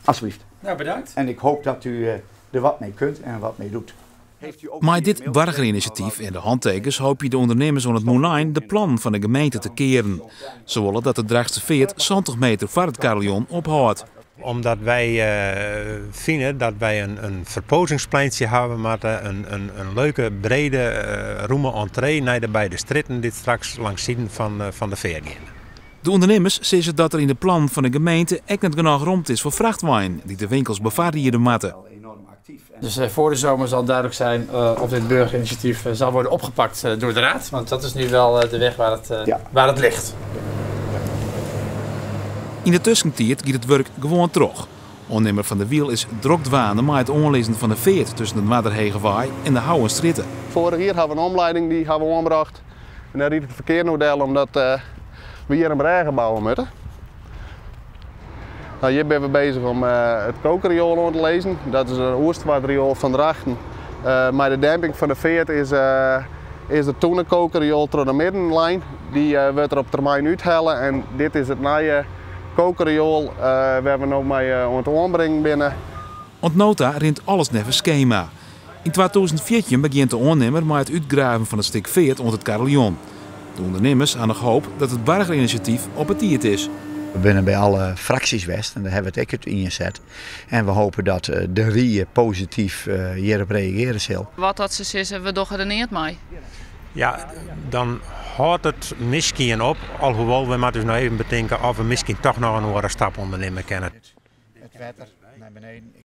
Alsjeblieft. Nou, bedankt. En ik hoop dat u er wat mee kunt en wat mee doet. Mei dit boargerinisjatyf en de hantekens hoopje de ûndernimmers oan it Mûnein de plannen fan de gemeente te kearen. Se wolle dat de Drachtsterfeart 70 meter foar it kariljon ophâldt. Omdat wy fine dat wy in ferpozingspleintje hawwe moatte, in leuke, brede, rûme entree nei de beide strjitten dy't straks langs siden fan de feart geane. De ûndernimmers sizze dat der yn de plannen fan de gemeente ek net genôch romte is foar frachtweinen dy't de winkels befarride moatte. Dus voor de zomer zal duidelijk zijn of dit burgerinitiatief zal worden opgepakt door de raad. Want dat is nu wel de weg waar het ligt. Yn de tuskentiid giet it wurk gewoan troch. Oannimmer Van der Wiel is drok dwaande mei it oanlizzen fan de feart tusken de Noarderhegewei en de Houwenstrjitte. Foarich jier hawwe we in omleiding dy hawwe we oanbrocht. En dêr rydt it ferkear no del omdat we hjir in brêge bouwe moatte. Nou, hjir binne we bezich om it kokerrioel oan te lizzen. Dat is in oerstoartrioel fan Drachten. Mei de demping fan de feart is der toen in kokerrioel troch de midden lein. Dy wurdt der op termyn úthelle en dit is it nije kokerrioel wêr't we no mei oan it oanbringen binne. Oant no ta rint alles neffens skema. Yn 2014 begjint de oannimmer mei it útgraven fan it stik feart oant it kariljon. De ûndernimmers ha noch hoop dat it boargerinisjatyf op 'e tiid is. We binne by alle fraksjes west en dêr hawwe we it ek útienset. En we hoopje dat de rie posityf hjirop reagearje sil. Wat dat se sizze, we dogge der neat mei. Ja, dan hâldt it miskien op. Alhoewol, we moatte ús noch even betinke oft we miskien toch noch in oare stap ûndernimme kinne. It wetter nei beneden.